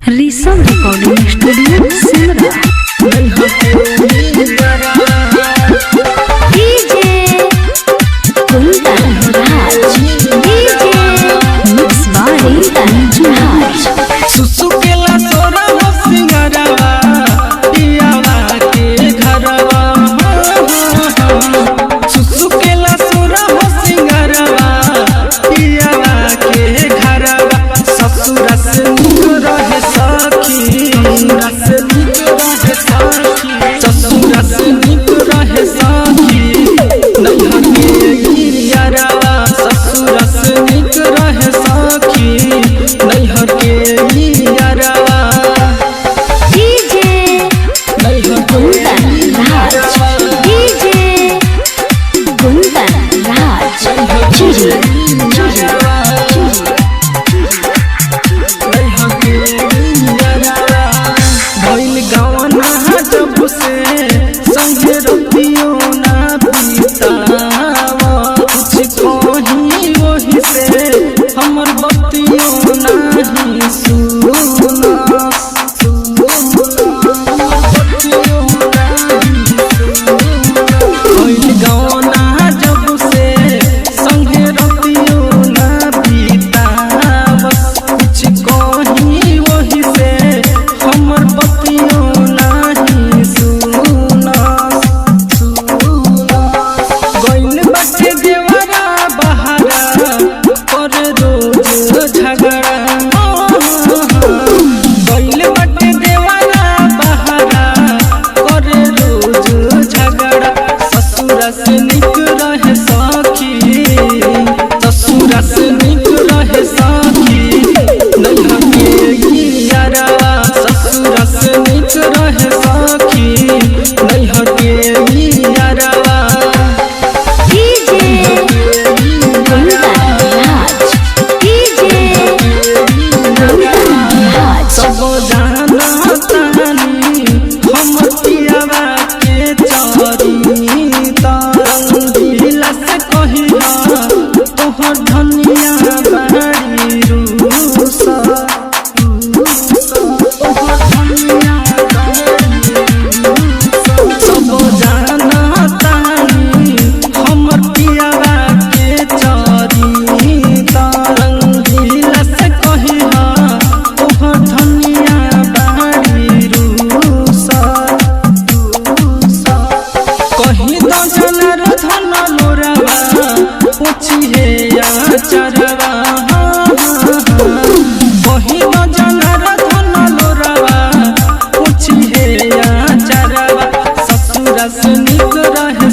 Rishabh recording studio Simra. DJ Kundan Raj, DJ mix by Anju Raj. सुसुकेला तोरा हो सिंगरवा पियावा के घरवा। सुसुकेला तोरा हो सिंगरवा पियावा के घरवा। ससुरा से नीक रहे सखी, ससुरा से नीक रहे सखी, ससुरा से नीक रहे सखी नैहर के यारवा। ससुरा से नीक रहे सखी नैहर के यारवा। डीजे नैहर के कुंदन राज, डीजे कुंदन राज। चिरी चिरी भइल गवना जब से संगे रतियो ना बीतावा। कुछ कही वही से हमर बतियो नाही सुना, हमर बतियो नाही सुना। भइल गवना जब से संगे रतियो ना बीतावस। कुछ कही वही से हमर बतियो नाही सुना, सुना। गइल बाटे देवरा बहारा पर रोज झगड़ा। गइल बाटे देवरा बहारा कर रोज झगड़ा। ससुरा से नीक रहे सखी, ससुरा से नीक रहे सखी नैहर के यारवा। ससुरा से नीक रहे सखी नैहर के यारवा। DJ Kundan Raj, DJ Kundan Raj. सब जाना तानी हम पियावा के चरिता। रंगीला से कहिया तोहर धनिया बाड़ी रूसा, तोहर धनिया बाड़ी रूसा। सब जाना तानी हमर पियावा के चरिता। रंगीला से कहिया तोहर धनिया बाड़ी रूसा, रूसा। कहीं तो जनर धन लोरवा पूछिए या चरवा। कहीं तो जनर धन लोरवा पूछिए या चरवा। ससुरा से नीक रहे